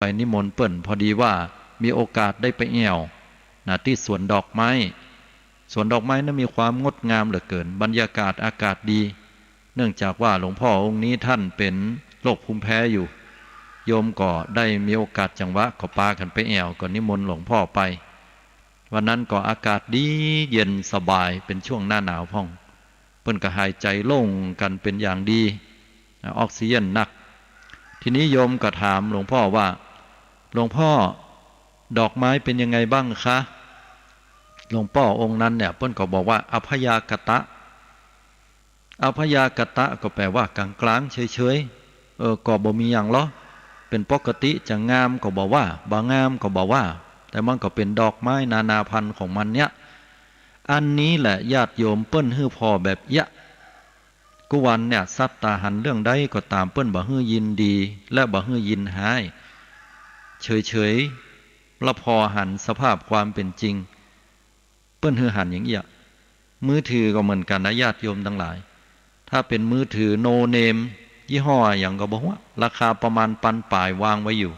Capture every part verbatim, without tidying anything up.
ไปนิมนต์เปิ้น พอดีว่ามีโอกาสได้ไปแอ่ว นะ ตี้สวนดอกไม้ สวนดอกไม้นั้นมีความงดงามเหลือเกิน บรรยากาศอากาศดี เนื่องจากว่าหลวงพ่อองค์นี้ท่านเป๋นโรคภูมิแพ้อยู่ โยมก็ได้มีโอกาสจังหวะ ก็ปากั๋นไปแอ่ว ก็นิมนต์หลวงพ่อไป วันนั้นก็อากาศดีเย็นสบาย เป๋นช่วงหน้าหนาวพ่อง เปิ้นก็หายใจ๋โล่งกั๋นเป๋นอย่างดี ออกซิเจนนัก ทีนี้โยมก็ถามหลวงพ่อว่า "หลวงพ่อ ดอกไม้เป๋นยังไงบ้างคะ" หลวงป้อองค์นั้นเนี่ย เปิ้นก็บอกว่า "อัพยากตะ" อัพยากตะก็แปลว่ากลางๆ เฉยๆ เออ ก็บ่มีหยังหรอก เป๋นปกติ จะงามก็บ่ว่า บ่งามก็บ่ว่า แต่มันก็เป๋นดอกไม้นานาพันธุ์ของมันเนี่ย อันนี้แหละญาติโยม เปิ้นหื้อผ่อแบบเยียะ กู้วันเนี่ย สัตตาหันเรื่องใดก็ต๋าม เปิ้นบ่หื้อยินดี และบ่หื้อยินฮ้าย เฉยๆ ละผ่อหันสภาพความเป๋นจริง เปิ้นหื้อหันอย่างเอี้ย มือถือก็เหมือนกั๋นนะ ญาติโยมตังหลาย ถ้าเป๋นมือถือโนเนม ยี่ห้อหยังก็บ่ฮู้ ราคาประมาณปันป๋ายวางไว้อยู่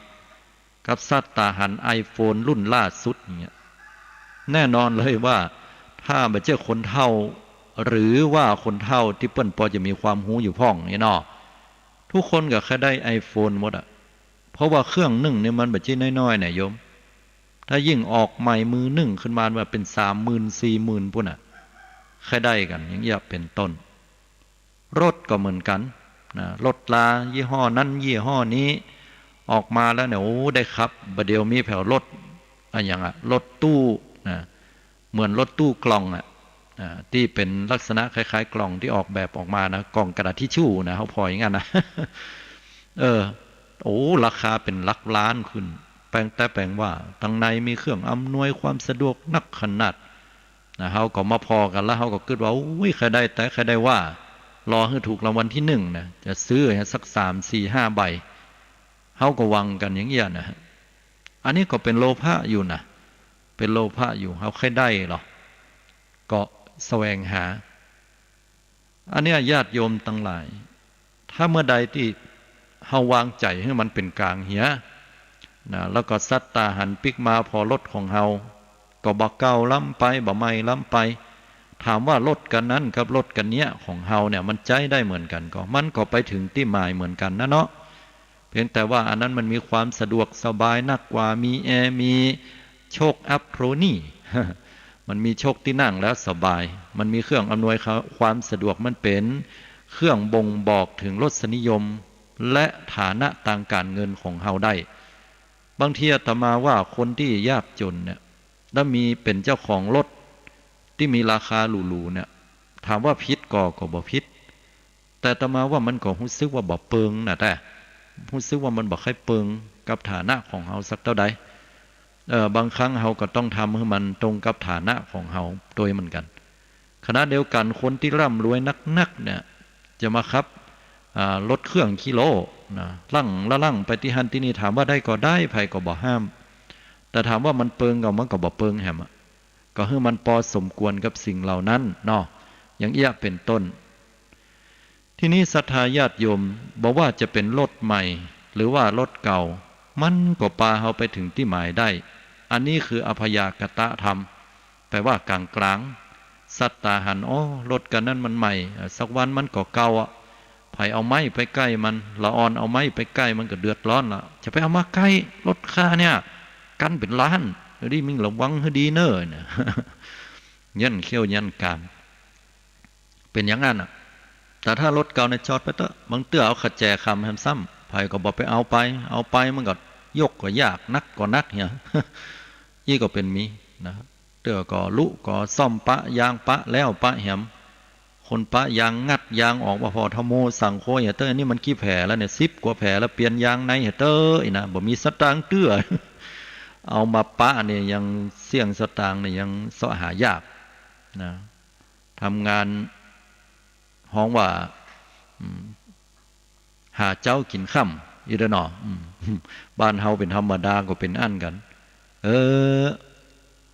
กับสัตตาหันไอโฟนรุ่นล่าสุดอย่างเงี้ย แน่นอนเลยว่า ถ้าบ่เจ้าคนเฒ่า หรือว่าคนเฒ่าตี้เปิ้นปอจะมีความฮู้อยู่พ่องเนี่ยเนาะ ทุกคนก็ใค่ได้ไอโฟนหมดอะ เพราะว่าเครื่องนึ่งเนี่ยมันบ่ใจ้น้อยๆ นะโยม ถ้ายิ่งออกใหม่มือนึ่งขึ้นมาว่าเป๋นสามหมื่นสี่หมื่นปู้นน่ะ ใค่ได้กั๋นอย่างเอี้ยเป๋นต้น รถก็เหมือนกั๋นนะ รถลายี่ห้อนั้นยี่ห้อนี้ ออกมาแล้วเนี่ย โอ้ ได้ขับ บ่าเดี่ยวมีแผวรถ อะหยังอะ รถตู้นะ เหมือนรถตู้กล่องอะ อ่า ตี้เป๋นลักษณะคล้ายๆ กล่องตี้ออกแบบออกมานะ กล่องกระดาษทิชชู่นะ เฮาผ่ออย่างนั้นนะ เออ โอ้ ราคาเป๋นหลักล้านขึ้น แปงแต๊แปงว่า ตังในมีเครื่องอำนวยความสะดวกนักขนาดนะ เฮาก็มาผ่อกั๋นแล้ว เฮาก็กึ๊ดว่า โอ้ย ใค่ได้แต๊ใค่ได้ว่า รอหื้อถูกรางวัลตี้นึ่งนะ จะซื้อสักสาม สี่ ห้าใบ เฮาก็หวังกั๋นอย่างเอี้ยนะ อันนี้ก็เป๋นโลภะอยู่นะ เป๋นโลภะอยู่ เฮาใค่ได้เหรอ ก็แสวงหา อันเนี้ยญาติโยมตังหลาย ถ้าเมื่อใดตี้เฮาวางใจ๋หื้อมันเป๋นก๋างเหียนะ แล้วก็สัตตาหันปิ๊กมาผ่อรถของเฮา ก็บ่เก่าล้ำไป บ่ใหม่ล้ำไป ถามว่ารถคันนั้นกับรถคันเนี้ยของเฮาเนี่ย มันใจ๊ได้เหมือนกั๋นก่อ มันก็ไปเถิงตี้หมายเหมือนกั๋นนะเนาะ เพียงแต่ว่าอันนั้นมันมีความสะดวกสบายนักกว่า มีแอร์ มีโชคอัพโทรนี่ มันมีโชคตี้นั่งแล้วสบาย มันมีเครื่องอำนวยความสะดวก มันเป๋นเครื่องบ่งบอกเถิงรสนิยม และฐานะตางก๋านเงินของเฮาได้ บางทีอาตมาว่าคนตี้ยากจ๋นเนี่ย แล้วมีเป๋นเจ้าของรถตี้มีราคาหรูๆ เนี่ย ถามว่าผิดก่อ ก็บ่ผิด แต่อาตมาว่ามันก็ฮู้สึกว่าบ่เปิงนะ แต่ฮู้สึกว่ามันบ่ใค่เปิงกับฐานะของเฮาสักเต้าใด เอ่อ บางครั้งเฮาก็ต้องทำหื้อมันตรงกับฐานะของเฮาตวยเหมือนกั๋น ขณะเดียวกั๋นคนตี้ร่ำรวยนักๆ เนี่ย จะมาขับ อ่า รถเครื่องกิโลนะ ลั่งละลั่งไปตี้หั้นตี้นี่ ถามว่าได้ก่อได้ ใผก็บ่ห้าม แต่ถามว่ามันเปิงก่อ มันก็บ่เปิงแหมอะ ก็หื้อมันปอสมควรกับสิ่งเหล่านั้นเนาะ อย่างเอี้ยเป๋นต้น ทีนี้ศรัทธาญาติโยม บ่ว่าจะเป๋นรถใหม่ หรือว่ารถเก่า มันก็ปาเฮาไปเถิงตี้หมายได้ อันนี้คืออัพยากตะธรรม แปลว่ากลางๆ สัตตาหัน อ้อ รถคันนั้นมันใหม่ สักวันมันก็เก่าอะ ใผเอาไม้ไปใก้มัน ละอ่อนเอาไม้ไปใก้มันก็เดือดร้อนละ จะไปเอามาใก้รถข้าเนี่ย กั๋นเป๋นล้าน เดี๋ยวนี้มึงระวังหื้อดีเน่อ เนี่ย เยียะเขี้ยวเยียะกราม เป๋นอย่างนั้นน่ะ แต่ถ้ารถเก่าเนี่ยจอดไปเต๊อะ บางเตื้อเอาขะแจคำแหมซ้ำ ใผก็บ่ไปเอาไป เอาไปมันก็ยกก็ยาก หนักก็หนักเหีย อี้ก็เป๋นมีนะ เตื้อก็ลุก็ซ่อมปะยางปะแล้วปะแหม คนปะยางงัดยางออกว่า พ่อธโมสังโฆเหียเต๊อะ อันนี้มันกี่แผลแล้วเนี่ย สิบกว่าแผลแล้ว เปลี่ยนยางในเหียเต๊อะ อี้นะ บ่มีสตางค์เตื้อ เอามาปะเนี่ยยังเสี้ยงสตางค์เนี่ยยังเซาะหายากนะ ทำงานฮ้องว่า อืม หาเจ๊ากิ๋นค่ำ อี้เด้อเนาะ อืม บ้านเฮาเป๋นธรรมดาก็เป๋นอั้นกั๋น เออ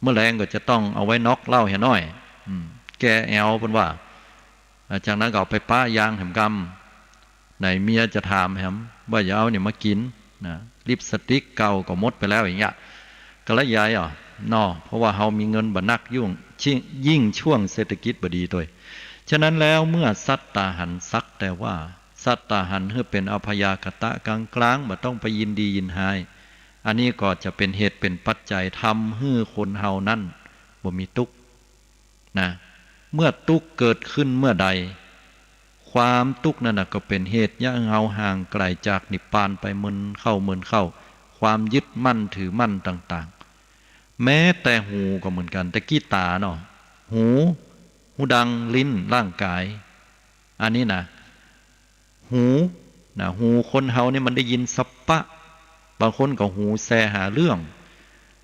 เมื่อแลงก็จะต้องเอาไว้น็อกเหล้าเหียน้อย อืม แก้แอวเปิ้นว่า อ่า จากนั้นก็เอาไปปะยางแหมกำ ไหนเมียจะถามแหมว่าอย่าเอาเนี่ยมากิ๋นนะ ลิปสติกเก่าก็หมดไปแล้วอย่างเงี้ย กะละยายอ่ะเนาะ เพราะว่าเฮามีเงินบ่นัก ยิ่ง ยิ่งช่วงเศรษฐกิจบ่ดีตวย ฉะนั้นแล้วเมื่อสัตตาหันสักแต่ว่า สัตตาหันหื้อเป๋นอพยาคตะกลางๆ บ่ต้องไปยินดียินฮ้าย อันนี้ก็จะเป๋นเหตุเป๋นปัจจัยทำหื้อคนเฮานั้นบ่มีตุ๊กข์ นะ เมื่อตุ๊กข์เกิดขึ้นเมื่อใด ความตุ๊กข์นั้นน่ะก็เป๋นเหตุเยียะหื้อเฮาห่างไกลจากนิพพานไปเมินเข้าเมินเข้า ความยึดมั่นถือมั่นต่างๆ แม้แต่หูก็เหมือนกั๋น ตะกี้ต๋าเนาะ หู หูดัง ลิ้น ร่างก๋าย อันนี้นะ หู นะ หูคนเฮาเนี่ยมันได้ยินสัปปะ บางคนก็หูแซหาเรื่อง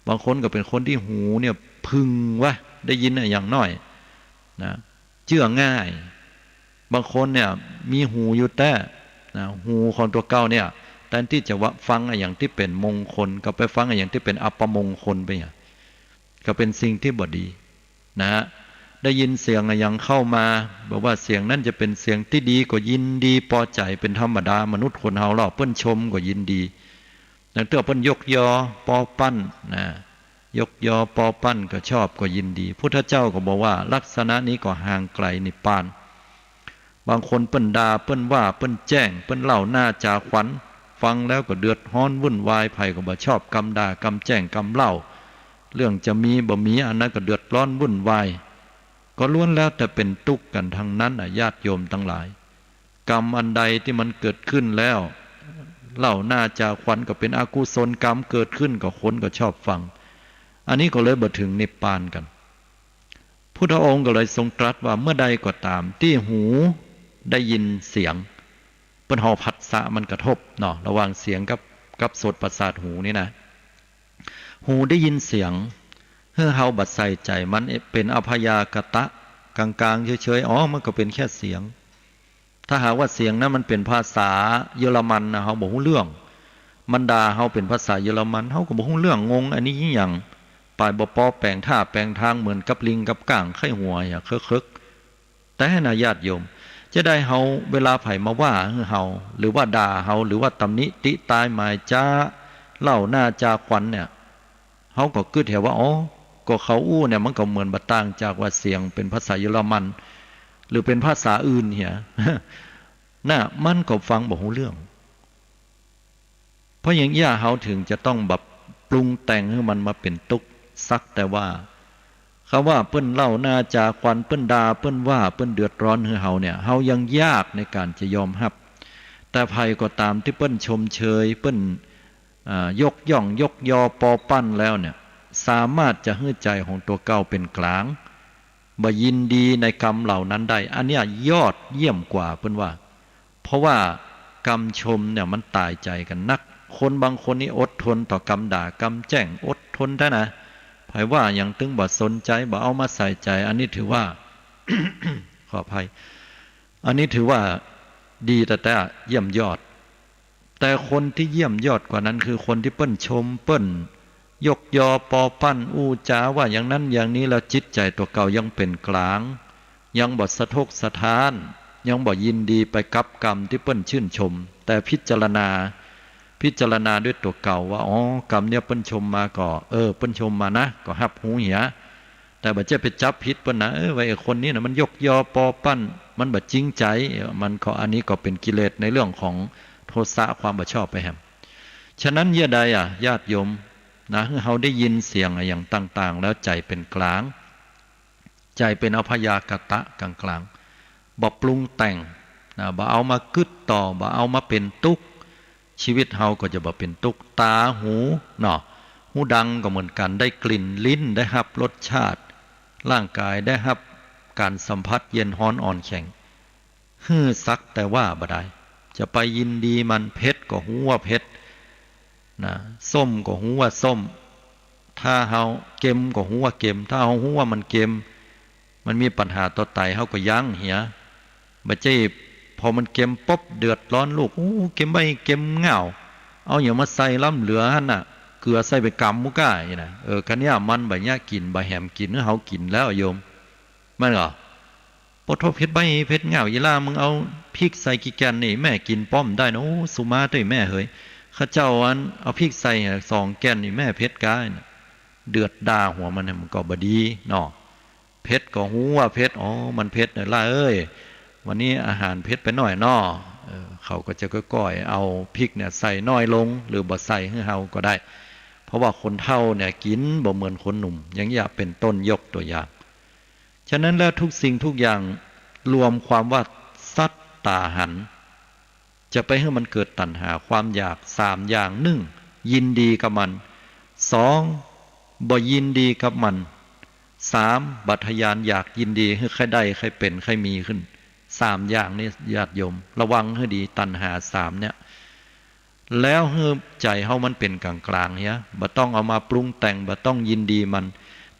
บางคนก็เป๋นคนตี้หูเนี่ยผึ่งวะ ได้ยินอะหยังน้อย นะ เจื้อง่าย บางคนเนี่ยมีหูอยู่แต๊ นะ หูของตั๋วเก่าเนี่ย แตนตี้จะว่าฟังอะหยังตี้เป๋นมงคล ก็ไปฟังอะหยังตี้เป๋นอัปมงคลไปอะ ก็เป๋นสิ่งตี้บ่ดี นะฮะ ได้ยินเสียงอะหยังเข้ามา บ่ว่าเสียงนั้นจะเป๋นเสียงตี้ดีก็ยินดีปอใจ๋ เป๋นธรรมดามนุษย์คนเฮาเล่า เปิ้นชมก็ยินดี อย่างเตื้อเปิ้นยกยอปอปั้น นะ ยกยอปอปั้นก็ชอบก็ยินดี พุทธเจ้าก็บอกว่าลักษณะนี้ก็ห่างไกลนิพพาน บางคนเปิ้นด่า เปิ้นว่า เปิ้นแจ้ง เปิ้นเล่าหน้าจ๋าขวัญ ฟังแล้วก็เดือดฮ้อนวุ่นวาย ใผก็บ่ชอบกำด่ากำแจ้งกำเล่า เรื่องจะมีบ่มี อันนั้นก็เดือดร้อนวุ่นวาย ก็ล้วนแล้วแต่เป๋นตุ๊กข์กั๋นทั้งนั้นน่ะ ญาติโยมตังหลาย กรรมอันใดตี้มันเกิดขึ้นแล้ว เล่าหน้าจ๋าขวัญก็เป๋นอกุศลกรรมเกิดขึ้น ก็คนก็ชอบฟัง อันนี้ก็เลยบ่เถิงนิพพานกั๋น พุทธองค์ก็เลยทรงตรัสว่าเมื่อใดก็ต๋ามตี้หูได้ยินเสียง เปิ้นฮ้องผัสสะมันกระทบเนาะ ระหว่างเสียงกับ กับโสตประสาทหูนี่นะ หูได้ยินเสียง หื้อเฮาบ่ใส่ใจ๋ มันเป๋นอพยาคตะ กลางๆ เฉยๆ อ๋อ มันก็เป๋นแค่เสียง ถ้าหากว่าเสียงนั้นมันเป๋นภาษาเยอรมันนะ เฮาบ่ฮู้เรื่อง มันด่าเฮาเป๋นภาษาเยอรมัน เฮาก็บ่ฮู้เรื่อง งง อันนี้อิหยัง ไปบ่ปอแป๋งท่าแป๋งตาง เหมือนกับลิงกับก้าง ใค่หัวเหียเคิกๆ แต่นะญาติโยม จะได้เฮา เวลาใผมาว่าหื้อเฮา หรือว่าด่าเฮา หรือว่าตำหนิติต้ายหมายจ๊า เล่าหน้าจ๋าขวัญเนี่ย เฮาก็กึ๊ดเหียว่า อ๋อ ก็เขาอู้เนี่ย มันก็เหมือนบ่ต่างจากว่าเสียงเป๋นภาษาเยอรมัน หรือเป๋นภาษาอื่นเหีย น่ะ มันก็ฟังบ่ฮู้เรื่อง เพราะอย่างอี้เฮาเถิงจะต้องแบบปรุงแต่งหื้อมันมาเป๋นตุ๊กข์ สักแต่ว่า คำว่าเปิ้นเล่าหน้าจ๋าขวัญ เปิ้นด่า เปิ้นว่า เปิ้นเดือดร้อนหื้อเฮาเนี่ย เฮายังยากในก๋านจะยอมฮับ แต่ใผก็ต๋ามตี้เปิ้นชมเชย เปิ้น อ่า ยกย่องยกยอปอปั้นแล้วเนี่ย สามารถจะหื้อใจ๋ของตั๋วเก่าเป๋นกลาง บ่ยินดีในกรรมเหล่านั้นได้ อันเนี้ยยอดเยี่ยมกว่าเปิ้นว่า เพราะว่ากำชมเนี่ยมันต๋ายใจ๋กั๋นนัก คนบางคนนี่อดทนต่อกำด่ากำแจ้ง อดทนแต๊นะ ใผว่าหยังตึงบ่สนใจ๋ บ่เอามาใส่ใจ๋ อันนี้ถือว่า ขออภัย อันนี้ถือว่าดีแต๊ๆ เยี่ยมยอด แต่คนตี้เยี่ยมยอดกว่านั้นคือคนตี้เปิ้นชม เปิ้นยกยอปอปั้น อู้จ๋าว่าอย่างนั้นอย่างนี้ แล้วจิตใจ๋ตั๋วเก่ายังเป๋นกลาง ยังบ่สะทกสะท้าน ยังบ่ยินดีไปกับกำตี้เปิ้นชื่นชม แต่พิจารณา พิจารณาด้วยตั๋วเก่าว่า อ๋อ กำเนี่ยเปิ้นชมมาก็ เออ เปิ้นชมมานะ ก็ฮับฮู้เหีย แต่บ่ใจ้ไปจับผิดเปิ้นนะ เออ ว่าไอ้คนนี้นะมันยกยอปอปั้น มันบ่จริงใจ๋ มันก็ อันนี้ก็เป๋นกิเลสในเรื่องของโทสะ ความบ่ชอบไปแหม ฉะนั้นเยียะใดอะ ญาติโยมนะ หื้อเฮาได้ยินเสียงอะหยังต่างๆ แล้วใจ๋เป๋นกลาง ใจ๋เป๋นอพยาคตะกลางๆ บ่ปรุงแต่งนะ บ่เอามากึ๊ดต่อ บ่เอามาเป๋นตุ๊กข์ ชีวิตเฮาก็จะบ่เป๋นตุ๊กข์ ต๋า หู เนาะ หูดังก็เหมือนกั๋น ได้กลิ่น ลิ้นได้ฮับรสชาติ ร่างก๋ายได้ฮับก๋านสัมผัสเย็นฮ้อนอ่อนแข็ง หื้อสักแต่ว่าบ่ได้ จะไปยินดีมัน เผ็ดก็ฮู้ว่าเผ็ดนะ ส้มก็ฮู้ว่าส้ม ถ้าเฮา เก็มก็ฮู้ว่าเก็ม ถ้าเฮาฮู้ว่ามันเก็ม มันมีปัญหาต่อไต เฮาก็ยั้งเหีย บ่ใจ้พอมันเก็มปุ๊บเดือดร้อนลูก อู้ เก็มไว้ เก็มง่าว เอาหยังมาใส่ล้ำเหลือหั้นน่ะ เกลือใส่ไปกำมุก้าอี้นะ เออ คันเนี้ยมันบ่เยียะกิ๋น บ่แหมกิ๋น เฮากิ๋นแล้วโยม มันก็ ปะโธ่ เผ็ดใบ้เผ็ดง่าว อีหล้า มึงเอาพริกใส่กี่แก่นนี่ แม่กิ๋นป้อมได้นะ โอ้ สุมาเต๊ยแม่เหย เขาเจ้าอันเอาพริกใส่สองแก่น อี่แม่เผ็ดก้ายนะ เดือดด่าหัวมัน มันก็บ่ดีเนาะ เผ็ดก็ฮู้ว่าเผ็ด อ๋อ มันเผ็ดนะ หล้านเอ้ย วันนี้อาหารเผ็ดไปหน้อยเนาะ เออ เขาก็จะก้อยๆ เอาพริกเนี่ยใส่น้อยลง หรือบ่ใส่หื้อเฮาก็ได้ เพราะว่าคนเฒ่าเนี่ยกิ๋นบ่เหมือนคนหนุ่ม อย่างนี้เป๋นต้น ยกตัวอย่าง ฉะนั้นแล้วทุกสิ่งทุกอย่างรวมความว่าสัตตาหัน จะไปหื้อมันเกิดตัณหาความอยากสามอย่าง นึ่ง ยินดีกับมัน สอง บ่ยินดีกับมัน สาม บ่ทะยานอยากยินดีหื้อใค่ได้ ใค่เป๋น ใค่มีขึ้น สามอย่างนี้ญาติโยม ระวังหื้อดี ตัณหาสามเนี่ย แล้วหื้อใจ๋เฮามันเป๋นก๋างๆ เหีย บ่ต้องเอามาปรุงแต่ง บ่ต้องยินดีมัน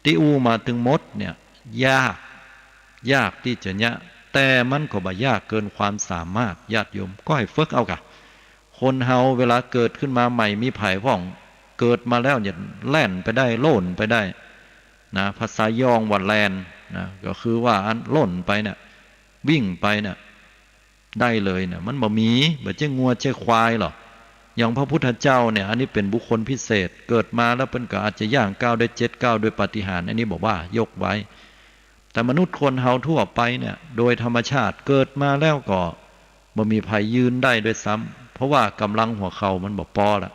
ตี้อู้มาตึงหมดเนี่ย ยาก ยากตี้จะเยียะ แต่มันก็บ่ยากเกินความสามารถ ญาติโยม ก้อยฝึกเอาก่ะ คนเฮาเวลาเกิดขึ้นมาใหม่มีใผพ่อง เกิดมาแล้วเนี่ยแล่นไปได้ โล่นไปได้นะ ภาษายองว่าแล่นนะ ก็คือว่าอันโล่นไปเนี่ย วิ่งไปเนี่ย ได้เลยเนี่ย มันบ่มี บ่ใจ้งัวใจ้ควายหรอก อย่างพระพุทธเจ้าเนี่ย อันนี้เป๋นบุคคลพิเศษ เกิดมาแล้วเปิ้นก็อาจจะย่างก้าวได้เจ็ดก้าวโดยปาฏิหาริย์ อันนี้บอกว่ายกไว้ แต่มนุษย์คนเฮาทั่วไปเนี่ย โดยธรรมชาติเกิดมาแล้วก็บ่มีใผยืนได้ด้วยซ้ำ เพราะว่าก๋ำลังหัวเข่ามันบ่ปอละ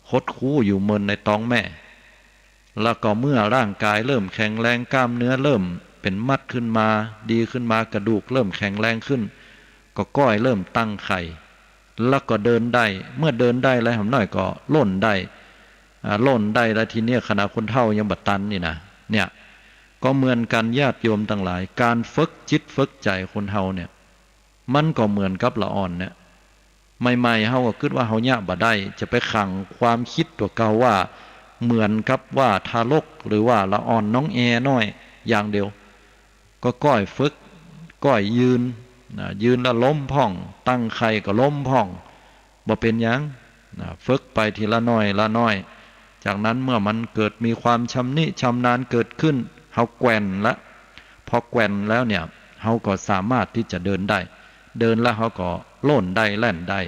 คดคู้อยู่เมินในต๊องแม่ แล้วก็เมื่อร่างกายเริ่มแข็งแรง กล้ามเนื้อเริ่มเป๋นมัดขึ้นมา ดีขึ้นมา กระดูกเริ่มแข็งแรงขึ้น ก็ก้อยเริ่มตั้งไข่ แล้วก็เดินได้ เมื่อเดินได้แล้วหำน้อยก็โล่นได้ อ่า โล่นได้แล้วทีเนี้ย ขนาดคนเฒ่ายังบ่ตันนี่นะ เนี่ย ก็เหมือนกั๋นญาติโยมตังหลาย ก๋านฝึกจิตฝึกใจ๋คนเฮาเนี่ย มันก็เหมือนกับละอ่อนเนี่ย ใหม่ๆ เฮาก็กึ๊ดว่าเฮาเยียะบ่ได้ จะไปขังความกึ๊ดตั๋วเก่าว่าเหมือนกับว่าทารก หรือว่าละอ่อนน้องแอน้อยอย่างเดียว ก็ก้อยฝึก ก้อยยืนนะ ยืนแล้วล้มพ่อง ตั้งไข่ก็ล้มพ่อง บ่เป๋นหยังนะ ฝึกไปทีละน้อยละน้อย จากนั้นเมื่อมันเกิดมีความชำนิชำนาญเกิดขึ้น เฮาแกว่นละ พอแกว่นแล้วเนี่ย เฮาก็สามารถตี้จะเดินได้ เดินแล้วเฮาก็โล่นได้ แล่นได้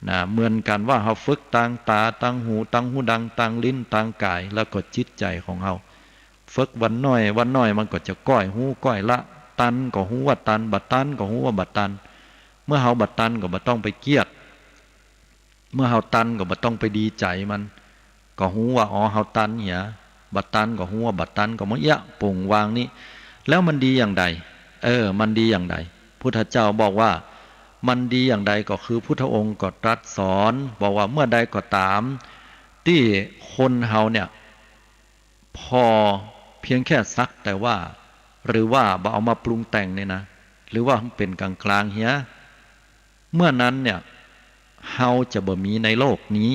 นะ เหมือนกั๋นว่าเฮาฝึกตางต๋า ตางหู ตางฮูดัง ตางลิ้น ตางก๋าย แล้วก็จิตใจ๋ของเฮา ฝึกวันน้อยวันน้อย มันก็จะก้อยฮู้ก้อยละ ตันก็ฮู้ว่าตัน บ่ตันก็ฮู้ว่าบ่ตัน เมื่อเฮาบ่ตันก็บ่ต้องไปเกลียด เมื่อเฮาตันก็บ่ต้องไปดีใจ๋มัน ก็ฮู้ว่า อ๋อ เฮาตันเหีย บ่ตันก็ฮู้ว่าบ่ตัน ก็มาเยียะป๋งวางนี้ แล้วมันดีอย่างใด เออ มันดีอย่างใด พุทธเจ้าบอกว่ามันดีอย่างใด ก็คือพุทธองค์ก็ตรัสสอน บอกว่าเมื่อใดก็ต๋าม ตี้คนเฮาเนี่ย พอเพียงแค่สักแต่ว่า หรือว่าบ่เอามาปรุงแต่งเนี่ยนะ หรือว่าเป๋นก๋างๆ เหีย เมื่อนั้นเนี่ย เฮาจะบ่มีในโลกนี้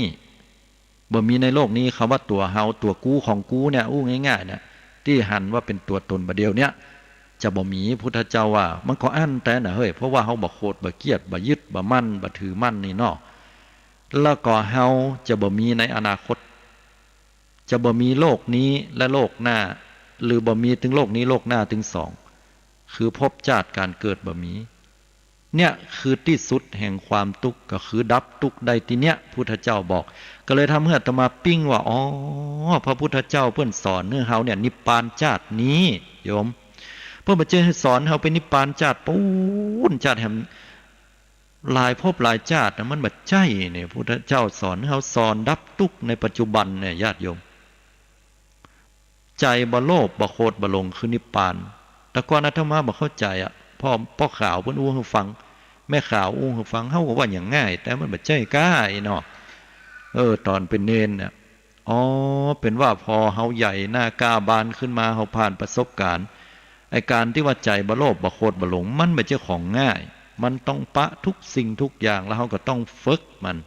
บ่มีในโลกนี้ คำว่าตั๋วเฮา ตั๋วกูของกูเนี่ย อู้ง่ายๆ เนี่ย ตี้หันว่าเป๋นตั๋วต๋นบ่าเดี่ยวเนี่ย จะบ่มี พุทธเจ้าว่า มันก็อั้นแต๊นะเฮ้ย เพราะว่าเฮาบ่โขด บ่เกลียด บ่ยึด บ่มั่น บ่ถือมั่นนี่เนาะ แล้วก็เฮาจะบ่มีในอนาคต จะบ่มีโลกนี้และโลกหน้า หรือบ่มีตึงโลกนี้โลกหน้าตึงสอง คือภพจาติก๋านเกิดบ่มี เนี่ยคือตี้สุดแห่งความตุ๊กข์ ก็คือดับตุ๊กข์ได้ตี้เนี่ย พุทธเจ้าบอก ก็เลยทำหื้ออาตมาปิ๊งว่า อ๋อ พระพุทธเจ้าเปิ้นสอนหื้อเฮาเนี่ย นิพพานจาตินี้ โยม เปิ้นบ่ใจ้หื้อสอนเฮาไปนิพพานจาติปู๊น จาติแหม หลายภพหลายจาตินะ มันบ่ใจ้เนี่ย พุทธเจ้าสอน เฮาสอนดับตุ๊กข์ในปัจจุบันเนี่ย ญาติโยม ใจ๋บ่โลภ บ่โขด บ่หลง คือนิพพาน แต่ก่อนอาตมาบ่เข้าใจ๋อะ พ่อ ป้อขาวเปิ้นอู้หื้อฟัง แม่ขาวอู้หื้อฟัง เฮาก็ว่าอย่างง่าย แต่มันบ่ใจ้ก้าอี้เนาะ เออ ต๋อนเป๋นเณรเนี่ย อ๋อ เป๋นว่าพอเฮาใหญ่หน้าก้าบานขึ้นมา เฮาผ่านประสบก๋ารณ์ ไอ้ก๋านตี้ว่าใจ๋บ่โลภ บ่โขด บ่หลง มันบ่ใจ้ของง่าย มันต้องปะทุกสิ่งทุกอย่าง แล้วเฮาก็ต้องฝึกมัน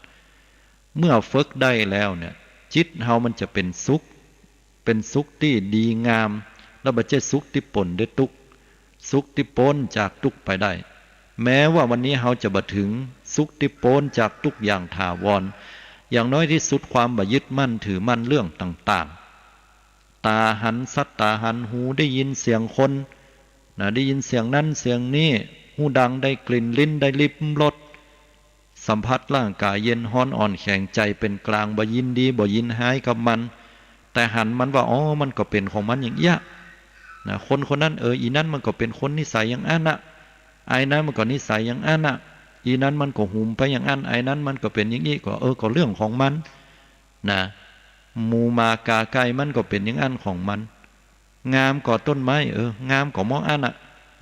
เมื่อฝึกได้แล้วเนี่ย จิตเฮามันจะเป๋นสุข เป๋นสุขตี้ดีงาม แล้วบ่ใจ้สุขตี้ป๋นด้วยตุ๊กข์ สุขตี้ป๊นจากตุ๊กข์ไปได้ แม้ว่าวันนี้เฮาจะบ่ถึงสุขตี้ป๊นจากตุ๊กข์อย่างถาวร อย่างน้อยตี้สุดความบ่ยึดมั่นถือมั่นเรื่องต่างๆ ต๋าหันสัตว์ ต๋าหันหู ได้ยินเสียงคนนะ ได้ยินเสียงนั้นเสียงนี้ ฮูดังได้กลิ่น ลิ้นได้ลิ้มรส สัมผัสร่างก๋ายเย็นฮ้อนอ่อนแข็ง ใจ๋เป๋นก๋าง บ่ยินดีบ่ยินฮ้ายกับมัน แต่หันมันว่า อ๋อ มันก็เป๋นของมันอย่างเอี้ย นะ คนคนนั้น เออ อีนั้นมันก็เป๋นคนนิสัยอย่างอั้นน่ะ ไอ้นั้นมันก็นิสัยอย่างอั้นน่ะ อีนั้นมันก็หุมไปอย่างอั้น ไอ้นั้นมันก็เป๋นอย่างอี้ ก็ เออ ก็เรื่องของมัน นะ หมู่หมากาไก่มันก็เป๋นอย่างอั้นของมัน งามก่อต้นไม้ เออ งามก็เมาะอั้นน่ะ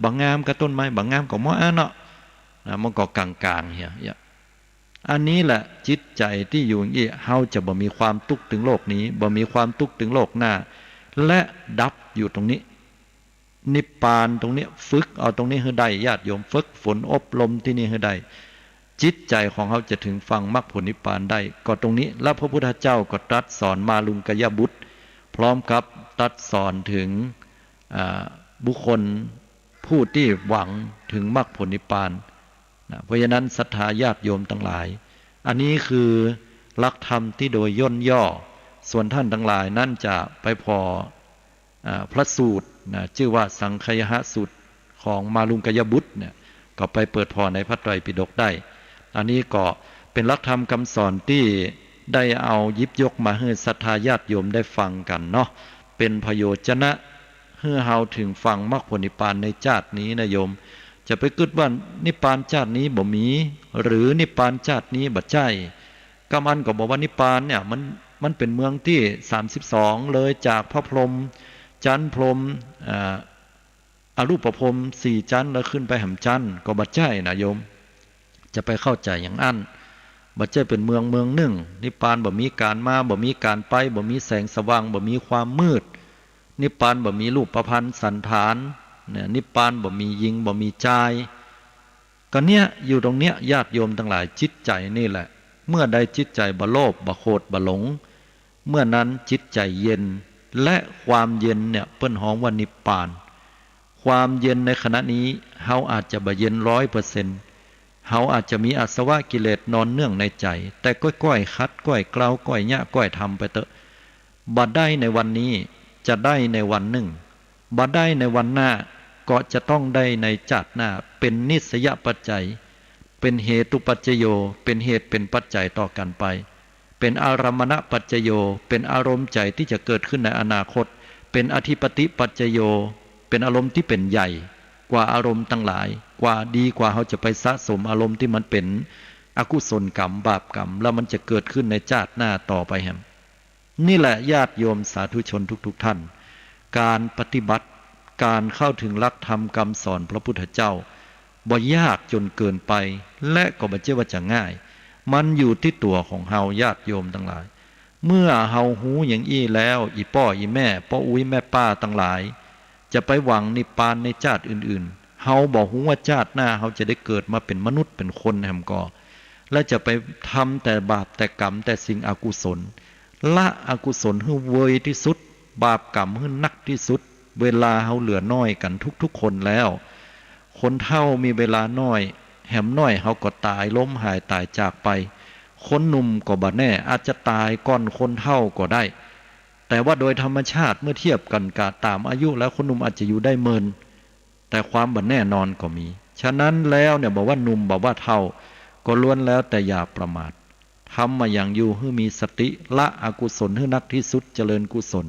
บ่งามก่อต้นไม้ บ่งามก็เมาะอั้นเนาะ นะ มันก็ก๋างๆ เหีย เหีย อันนี้แหละจิตใจ๋ตี้อยู่อย่างอี้ เฮาจะบ่มีความตุ๊กข์ตึงโลกนี้ บ่มีความตุ๊กข์ตึงโลกหน้า และดับอยู่ตรงนี้ นิพพานตรงนี้ ฝึกเอาตรงนี้หื้อได้ ญาติโยม ฝึกฝนอบรมตี้นี่หื้อได้ จิตใจ๋ของเฮาจะเถิงฝั่งมรรคผลนิพพานได้ ก็ตรงนี้ แล้วพระพุทธเจ้าก็ตรัสสอนมารุงกยบุตร พร้อมกับตรัสสอนเถิง อ่า บุคคลผู้ตี้หวังเถิงมรรคผลนิพพาน นะ เพราะฉะนั้นศรัทธาญาติโยมตังหลาย อันนี้คือหลักธรรมตี้โดยย่นย่อ ส่วนต้านตังหลายนั้นจะไปผ่อ อ่า พระสูตร นะ จื้อว่าสังคายหสูตรของมารุงกยบุตรเนี่ย ก็ไปเปิดผ่อในพระไตรปิฎกได้ อันนี้ก็เป๋นหลักธรรมกำสอนตี้ได้เอาหยิบยกมาหื้อศรัทธาญาติโยมได้ฟังกั๋นเนาะ เป๋นประโยชน์จะนะ หื้อเฮาเถิงฝั่งมรรคผลนิพพานในจาตินี้นะโยม จะไปกึ๊ดว่านิพพานจาตินี้บ่มี หรือนิพพานจาตินี้บ่ใจ้ กำอันก็บอกว่านิพพานเนี่ยมัน มันเป๋นเมืองตี้สามสิบสอง เลยจากพระพรหม จั๊นพรหม อ่า อรูปพรหมสี่จั๊นแล้วขึ้นไปแหมจั๊น ก็บ่ใจ้นะโยม จะไปเข้าใจ๋อย่างอั้น บ่ใจ้เป๋นเมืองเมืองนึ่ง นิพพานบ่มีก๋านมา บ่มีก๋านไป บ่มีแสงสว่าง บ่มีความมืด นิพพานบ่มีรูปพรรณสัณฐาน เนี่ย นิพพานบ่มีญิง บ่มีจาย ก็เนี่ย อยู่ตรงเนี้ย ญาติโยมตังหลาย จิตใจ๋นี่แหละ เมื่อใดจิตใจ๋บ่โลภ บ่โขด บ่หลง เมื่อนั้นจิตใจ๋เย็น และความเย็นเนี่ยเปิ้นฮ้องว่านิพพาน ความเย็นในขณะนี้เฮาอาจจะบ่เย็นร้อยเปอร์เซ็นต์ เฮาอาจจะมีอาสวะกิเลสนอนเนื่องในใจ๋ แต่ก้อยๆ ขัด ก้อยเกลา ก้อยเยียะ ก้อยทำไปเต๊อะ บ่ได้ในวันนี้ จะได้ในวันนึ่ง บ่ได้ในวันหน้า ก็จะต้องได้ในจาติหน้า เป๋นนิสสยปัจจัย เป๋นเหตุปัจจโย เป๋นเหตุเป๋นปัจจัยต่อกั๋นไป เป๋นอารมมณปัจจโย เป๋นอารมณ์ใจ๋ตี้จะเกิดขึ้นในอนาคต เป๋นอธิปติปัจจโย เป๋นอารมณ์ตี้เป๋นใหญ่กว่าอารมณ์ตังหลาย กว่าดีกว่าเฮาจะไปสะสมอารมณ์ตี้มันเป๋นอกุศลกรรม บาปกรรม แล้วมันจะเกิดขึ้นในจาติหน้าต่อไปแหม นี่แหละญาติโยมสาธุชนทุกๆ ท่าน ก๋านปฏิบัติ ก๋านเข้าเถิงหลักธรรมกำสอนพระพุทธเจ้า บ่ยากจ๋นเกินไป และก็บ่ใจ้ว่าจะง่าย มันอยู่ตี้ตั๋วของเฮาญาติโยมตังหลาย เมื่อเฮาฮู้อย่างอี้แล้ว อี่ป้ออี่แม่ ป้ออุ๊ยแม่ป้าตังหลาย จะไปหวังนิพพานในจาติอื่นๆ เฮาบ่ฮู้ว่าจาติหน้าเฮาจะได้เกิดมาเป๋นมนุษย์เป๋นคนแหมก่อ และจะไปทำแต่บาปแต่กรรมแต่สิ่งอกุศล ละอกุศลหื้อเวยตี้สุด บาปกรรมหื้อนักตี้สุด เวลาเฮาเหลือน้อยกั๋นทุกๆ คนแล้ว คนเฒ่ามีเวลาน้อย แหมน้อยเฮาก็ต๋าย ล้มหายต๋ายจากไป คนหนุ่มก็บ่แน่ อาจจะต๋ายก่อนคนเฒ่าก็ได้ แต่ว่าโดยธรรมชาติเมื่อเทียบกั๋นกะต๋ามอายุแล้ว คนหนุ่มอาจจะอยู่ได้เมิน แต่ความบ่แน่นอนก็มี ฉะนั้นแล้วเนี่ย บ่ว่าหนุ่ม บ่ว่าเฒ่า ก็ล้วนแล้วแต่อย่าประมาท ทำมาอย่างอยู่หื้อมีสติ ละอกุศลหื้อนักตี้สุด เจริญกุศล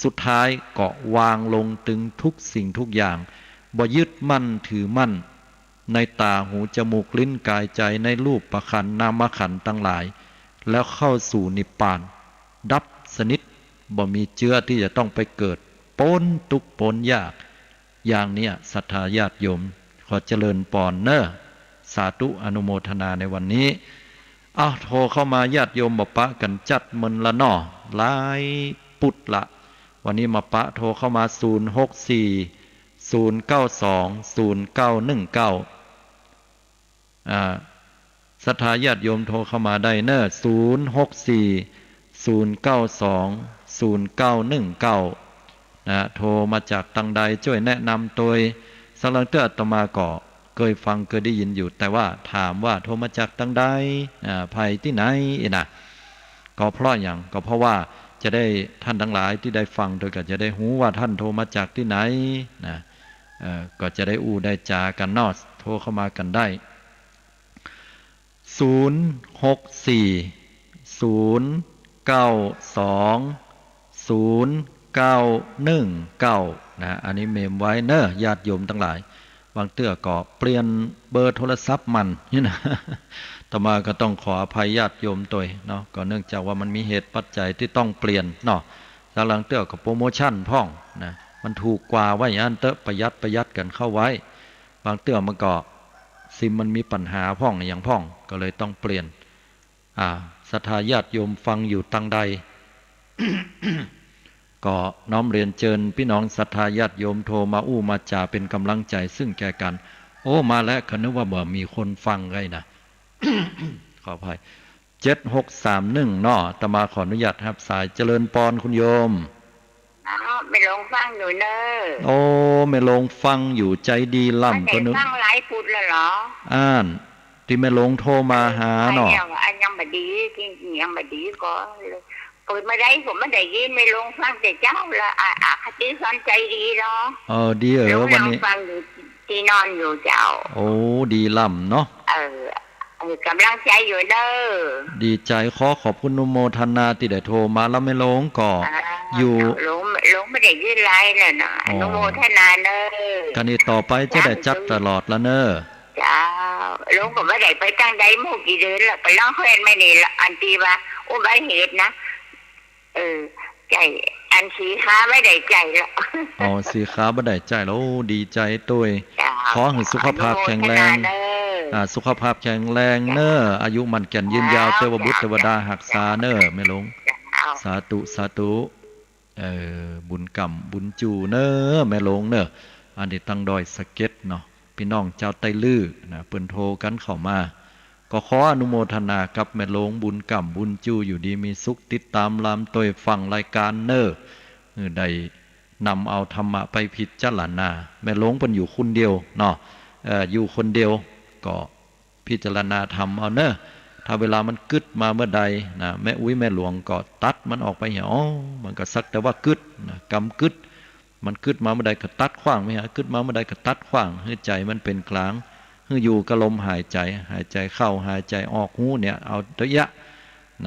สุดท้ายก็วางลงตึงทุกสิ่งทุกอย่าง บ่ยึดมั่นถือมั่น ในต๋า หู จมูก ลิ้น ก๋าย ใจ๋ ในรูปขันธ์ นามขันธ์ตังหลาย แล้วเข้าสู่นิพพาน ดับสนิท บ่มีเจื้อตี้จะต้องไปเกิด ป๊นตุ๊กข์ป๊นยาก อย่างเนี้ย ศรัทธาญาติโยม ขอเจริญปอนเน่อ สาธุอนุโมทนาในวันนี้ อ้าว โทรเข้ามาญาติโยมบ่ปะกั๋นจัดเมินละเนาะ หลายปุดละ วันนี้มาปะ โทรเข้ามา ศูนย์ หก สี่ ศูนย์ เก้า สอง ศูนย์ เก้า หนึ่ง เก้า อ่า ศรัทธาญาติโยมโทรเข้ามาได้เน่อ ศูนย์ หก สี่ ศูนย์ เก้า สอง ศูนย์ เก้า หนึ่ง เก้า นะ โทรมาจากตังใด จ้วยแนะนำตวย สักลังเตื้อ อาตมาก็เกยฟังเกยได้ยินอยู่ แต่ว่าถามว่าโทรมาจากตังใด อ่า ใผตี้ไหน เอ๊ะนะ ก็เพราะหยัง ก็เพราะว่าจะได้ ท่านตังหลายตี้ได้ฟังตวยก็จะได้ฮู้ว่าท่านโทรมาจากตี้ไหน นะ เอ่อ ก็จะได้อู้ได้จ๋ากั๋นเนาะ โทรเข้ามากั๋นได้ ศูนย์ หก สี่ ศูนย์ เก้า สอง ศูนย์ เก้า หนึ่ง เก้า นะ อันนี้เมมไว้เน่อ ญาติโยมตังหลาย บางเตื้อก็เปลี่ยนเบอร์โทรศัพท์ใหม่นี่นะ อาตมาก็ต้องขออภัยญาติโยมตวยเนาะ ก็เนื่องจากว่ามันมีเหตุปัจจัยตี้ต้องเปลี่ยนเนาะ แล้วบางเตื้อก็โปรโมชั่นพ่องนะ มันถูกกว่าว่าอย่างนั้นเต๊อะ ประหยัดประหยัดกั๋นเข้าไว้ บางเตื้อมันก็ซิมมันมีปัญหาพ่องอะหยังพ่อง ก็เลยต้องเปลี่ยน อ่า ศรัทธาญาติโยมฟังอยู่ตังใด ก็น้อมเรียนเจิญปี้น้องศรัทธาญาติโยมโทรมาอู้มาจ๋าเป๋นก๋ำลังใจ๋ซึ่งแก่กั๋น โอ้ มาแล้ว ข้านึกว่าบ่มีคนฟังไงนะ ขออภัย เจ็ดหกสามหนึ่ง เนาะ อาตมาขออนุญาตฮับสาย เจริญปอนคุณโยม อ้าว แม่หลวงฟังอยู่เน่อ โอ้ แม่หลวงฟังอยู่ ใจ๋ดีล้ำ บ่ได้ฟังหลายปุดแล้วเหรอ อั้น ตี้แม่หลวงโทรมาหาเนาะ อันยังบ่ดี ตี้ยังบ่ดีก็ เปิดมาได้ก็บ่ได้ยิน แม่หลวงฟังแต่เจ๊าละ อ่ะ อ่ะ คติสอนใจ๋ดีเนาะ เออ ดีเออ หลวง วันนี้ นั่งฟังอยู่ตี้นอนอยู่เจ้า โอ้ ดีล้ำเนาะ เออ เออ ก๋ำลังใจ๋อยู่เน่อ ดีใจ๋ ขอขอบคุณอนุโมทนาตี้ได้โทรมา แล้วแม่หลวงก็ อ่า อยู่ หลวง หลวงบ่ได้ยินหลายแล้วเนาะ อ๋อ อนุโมทนาเน่อ กั๋นนี้ต่อไปจะได้จัดตลอดละเน่อ เจ้า หลวงก็บ่ได้ไปตังใดหมู่กี่เดือนละ ไปล่องแควนมานี่ละ อันตี้ว่าอุบัติเหตุนะ เออ ใจ้ อันสีขาบ่ได้ใจ้ละ อ๋อ สีขาบ่ได้ใจ้ละ โอ้ ดีใจ๋ตวย เจ้า ขอหื้อสุขภาพแข็งแรง อนุโมทนาเน่อ อ่า สุขภาพแข็งแรงเน่อ เจ้า อายุมั่นขวัญยืนยาว เจ้า เตวบุตรเตวดาฮักษาเน่อ แม่หลวง เจ้า สาธุ สาธุ เอ่อ บุญก่ำบุญจู่เน่อ แม่หลวงเน่อ อันนี้ตังดอยสะเก็ดเนาะ ปี้น้องจาวใต้ลื้อนะ เปิ้นโทรกั๋นเข้ามา ก็ขออนุโมทนากับแม่หลวง บุญก่ำบุญจู่ อยู่ดีมีสุข ติดต๋ามลามตวยฟังรายก๋านเน่อ หื้อได้นำเอาธรรมะไปพิจารณา แม่หลวงเปิ้นอยู่คนเดียวเนาะ เอ่อ อยู่คนเดียวก็ พิจารณาธรรมเอาเน่อ ถ้าเวลามันกึ๊ดมาเมื่อใดนะ แม่อุ๊ยแม่หลวงก็ตัดมันออกไปเหีย อ๋อ มันก็สักแต่ว่ากึ๊ดนะ กำกึ๊ด มันกึ๊ดมาเมื่อใดก็ตัดขว้างไปเหีย กึ๊ดมาเมื่อใดก็ตัดขว้าง หื้อใจ๋มันเป๋นก๋าง หื้ออยู่กับลมหายใจ๋ หายใจ๋เข้า หายใจ๋ออก ฮู้เนี่ย เอาเต๊อะยะ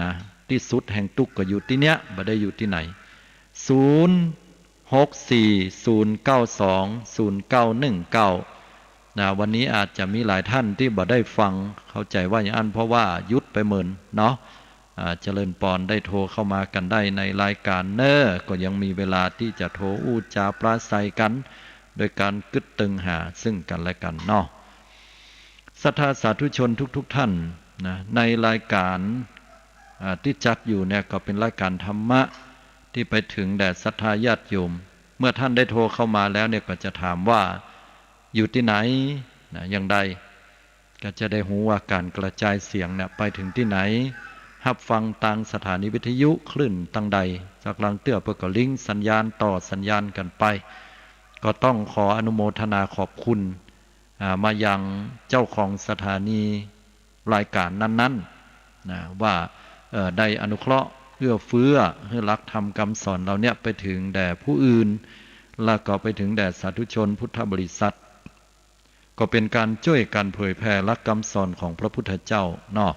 นะ ตี้สุดแห่งตุ๊กข์ก็อยู่ตี้เนี้ย บ่ได้อยู่ตี้ไหน ศูนย์ หกสี่ ศูนย์เก้าสอง ศูนย์เก้าหนึ่งเก้า นะ วันนี้อาจจะมีหลายท่านตี้บ่ได้ฟัง เข้าใจ๋ว่าอย่างอั้น เพราะว่าหยุดไปเมินเนาะ อ่า เจริญปอน ได้โทรเข้ามากั๋นได้ในรายก๋านเน่อ ก็ยังมีเวลาตี้จะโทรอู้จ๋าปราศรัยกั๋น โดยก๋านกึ๊ดตึงหาซึ่งกั๋นและกั๋นเนาะ ศรัทธาสาธุชนทุกๆ ท่านนะ ในรายก๋าน อ่า ตี้จัดอยู่เนี่ยก็เป๋นรายก๋านธรรมะตี้ไปเถิงแด่ศรัทธาญาติโยม เมื่อท่านได้โทรเข้ามาแล้วเนี่ยก็จะถามว่าอยู่ตี้ไหนนะ อย่างใด ก็จะได้ฮู้ว่าก๋านกระจายเสียงเนี่ยไปเถิงตี้ไหน ฮับฟังตางสถานีวิทยุคลื่นตังใด สักลางเตื้อเปิ้นก็ลิงก์สัญญาณต่อสัญญาณกั๋นไป ก็ต้องขออนุโมทนาขอบคุณ อ่า มายังเจ้าของสถานีรายก๋านนั้นๆ นะ ว่า เอ่อ ได้อนุเคราะห์เอื้อเฟื้อหื้อหลักธรรมกำสอนเหล่าเนี้ยไปเถิงแด่ผู้อื่น แล้วก็ไปเถิงแด่สาธุชนพุทธบริษัท ก็เป๋นก๋านจ้วยกั๋นเผยแผ่หลักกำสอนของพระพุทธเจ้าเนาะ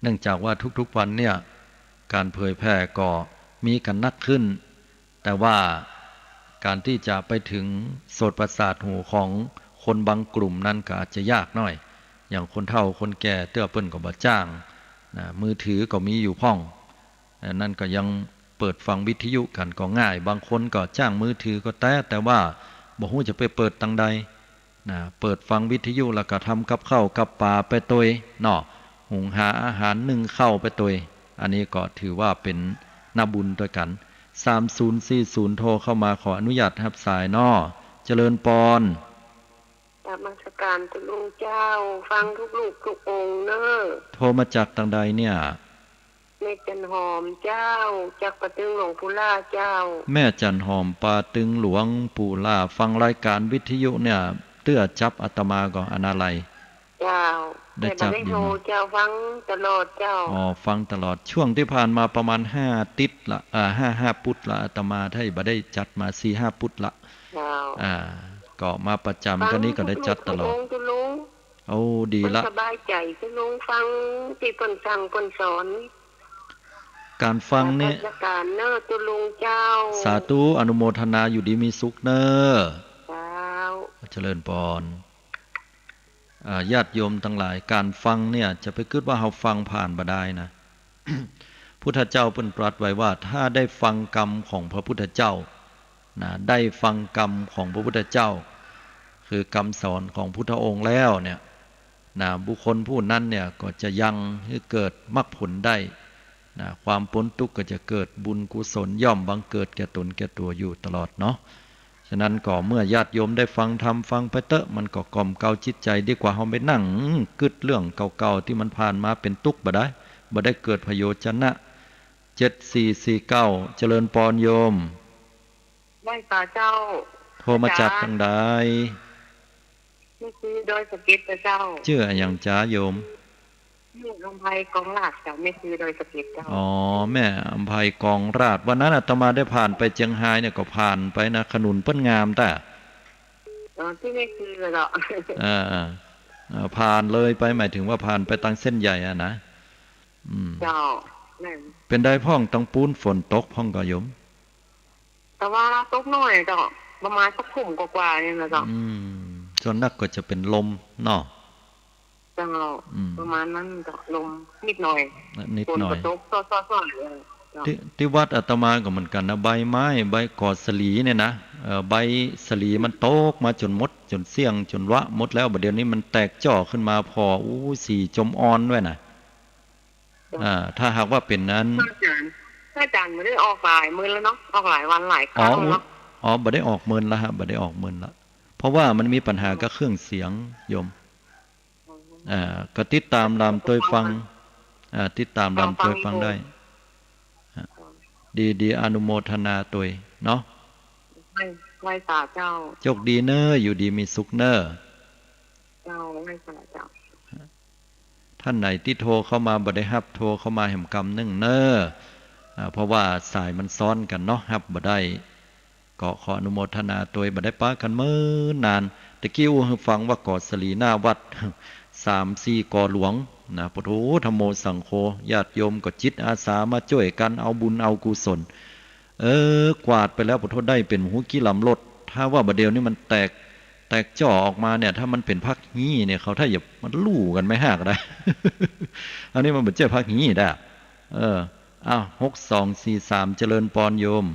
เนื่องจากว่าทุกๆ วันเนี่ย ก๋านเผยแผ่ก็มีกั๋นนักขึ้น แต่ว่าก๋านตี้จะไปเถิงโสตประสาทหูของคนบางกลุ่มนั้นก็อาจจะยากหน้อย อย่างคนเฒ่าคนแก่เตื้อเปิ้นก็บ่จ้างนะ มือถือก็มีอยู่พ่อง อันนั้นก็ยังเปิดฟังวิทยุกั๋นก็ง่าย บางคนก็จ้างมือถือก็แต๊ แต่ว่าบ่ฮู้จะไปเปิดตังใด นะ เปิดฟังวิทยุแล้วก็ทำกับข้าวกับป๋าไปตวยเนาะ หุงหาอาหารนึ่งข้าวไปตวย อันนี้ก็ถือว่าเป๋นนาบุญตวยกั๋น สามศูนย์สี่ศูนย์ โทรเข้ามา ขออนุญาตฮับสายเนาะ เจริญปอน กราบนมัสก๋านตุ๊ลุงเจ้า ฟังทุกรูปทุกองค์เน่อ โทรมาจากตังใดเนี่ย แม่จันหอมเจ้า จากป่าตึงหลวงปู่หล้าเจ้า แม่จันหอม ป่าตึงหลวงปู่หล้า ฟังรายก๋านวิทยุเนี่ย เตื้อจับอาตมาก่อ อนาลัย เจ้า ได้จับ แต่บ่ได้โทรอยู่เนาะ เจ้า ฟังตลอดเจ้า อ๋อ ฟังตลอด ช่วงตี้ผ่านมาประมาณห้าอาทิตย์ละ อ่า ห้า ห้าปุดละ อาตมาไทบ่ได้จัดมาสี่ห้าปุดละ เจ้า อ่า ก็มาประจ๋ำ ฟัง กั๋นนี้ก็ได้จัดตลอด ตุ๊ลุง ตุ๊ลุง โอ้ ดีละ เปิ้นสบายใจ๋ ตุ๊ลุงฟังตี้เปิ้นสั่งเปิ้นสอน ก๋านฟังเนี่ย นมัสก๋านเน่อตุ๊ลุงเจ้า สาธุ อนุโมทนา อยู่ดีมีสุขเน่อ เจ้า เจริญปอน อ่า ญาติโยมตังหลาย ก๋านฟังเนี่ยจะไปกึ๊ดว่าเฮาฟังผ่านบ่ดายนะ พุทธเจ้าเปิ้นตรัสไว้ว่า ถ้าได้ฟังกำของพระพุทธเจ้านะ ได้ฟังกำของพระพุทธเจ้า คือกำสอนของพุทธองค์แล้วเนี่ยนะ บุคคลผู้นั้นเนี่ยก็จะยังหื้อเกิดมรรคผลได้นะ ความป๊นตุ๊กข์ก็จะเกิด บุญกุศลย่อมบังเกิดแก่ตนแก่ตั๋วอยู่ตลอดเนาะ ฉะนั้นก็เมื่อญาติโยมได้ฟังธรรมฟังไปเต๊อะ มันก็กล่อมเกลาจิตใจ๋ดีกว่าเฮาไปนั่งกึ๊ดเรื่องเก่าๆ ตี้มันผ่านมาเป๋นตุ๊กข์บ่ดาย บ่ได้เกิดประโยชนะ เจ็ดสี่สี่เก้า เจริญปอนโยม ไหว้สาเจ้า โทรมาจาก อาจ๋ารย์ ตังใด แม่ซือดอยสะเก็ดเจ้า จื้ออะหยังจ๊าโยม แม่อำไพกองราชเจ้า แม่ซือดอยสะเก็ดเจ้า อ๋อ แม่อำไพกองราช วันนั้นอาตมาได้ผ่านไปเจียงฮายเนี่ย ก็ผ่านไปนะ ถนนเปิ้นงามต๊ะ อ๋อ ตี้แม่ซือเหรอ เออ เออ ผ่านเลยไป หมายถึงว่าผ่านไปตางเส้นใหญ่อะนะ อืม เจ้า แม่น เป๋นใดพ่อง ตางปู๊นฝนตกพ่องก่อโยม แต่ว่าตกน้อยเจ้า ประมาณสักทุ่มกว่าๆ นี่นะเจ้า อืม ส่วนนักก็จะเป๋นลมเนาะ เจ้า อืม ประมาณนั้นเจ้า ลมนิดหน่อย นิดหน่อย ฝนก็ตกซ้อๆๆ อยู่เจ้า ตี้ ตี้วัดอาตมาก็เหมือนกั๋นนะ ใบไม้ ใบก๋อสะหลีเนี่ยนะ เอ่อ ใบสะหลีมันตกมาจ๋นหมด จ๋นเสี้ยง จ๋นวะหมดแล้ว บ่าเดี่ยวนี้มันแตกจ้อขึ้นมาผ่อ อู้ สีจ๋มอ่อนด้วยนะ อ่า ถ้าหากว่าเป๋นนั้น พระอาจ๋ารย์ พระอาจ๋ารย์บ่ได้ออกหลายมื้อแล้วเนาะ ออกหลายวันหลายครั้งแล้วเนาะ อ๋อ บ่ได้ออกเมินละฮะ บ่ได้ออกเมินละ เพราะว่ามันมีปัญหากับเครื่องเสียงโยม อ๋อ อ่า ก็ติดต๋ามลำตวยฟัง อ่า ติดต๋ามลำตวยฟังได้ ฟังอยู่ อ่า ดีๆ อนุโมทนาตวยเนาะ ไหว้ ไหว้สาเจ้า โชคดีเน่อ อยู่ดีมีสุขเน่อ เจ้า ไหว้สาเจ้า ท่านไหนตี้โทรเข้ามาบ่ได้ฮับ โทรเข้ามาแหมกำนึ่งเน่อ อ่า เพราะว่าสายมันซ้อนกั๋นเนาะ ฮับบ่ได้ ก็ขออนุโมทนาตวย บ่ได้ปะกั๋นเมินนาน ตะกี้อู้หื้อฟังว่าก๋อสะหลีหน้าวัด สามสี่ก๋อหลวงนะ ปะโถ ธัมโมสังโฆ ญาติโยมก็จิตอาสามาจ้วยกั๋น เอาบุญเอากุศล เออ กวาดไปแล้ว ปะโถ ได้เป๋นบ่ฮู้กี่ลำรถ ถ้าว่าบ่าเดี่ยวนี้มันแตก แตกจ้อออกมาเนี่ย ถ้ามันเป๋นผักฮี้เนี่ย เขาถ้าจะ มันลู่กั๋นไม่ฮากได้ อันนี้มันบ่ใจ้ผักฮี้ได้ เออ อ้าว หกสองสี่สาม เจริญปอนโยม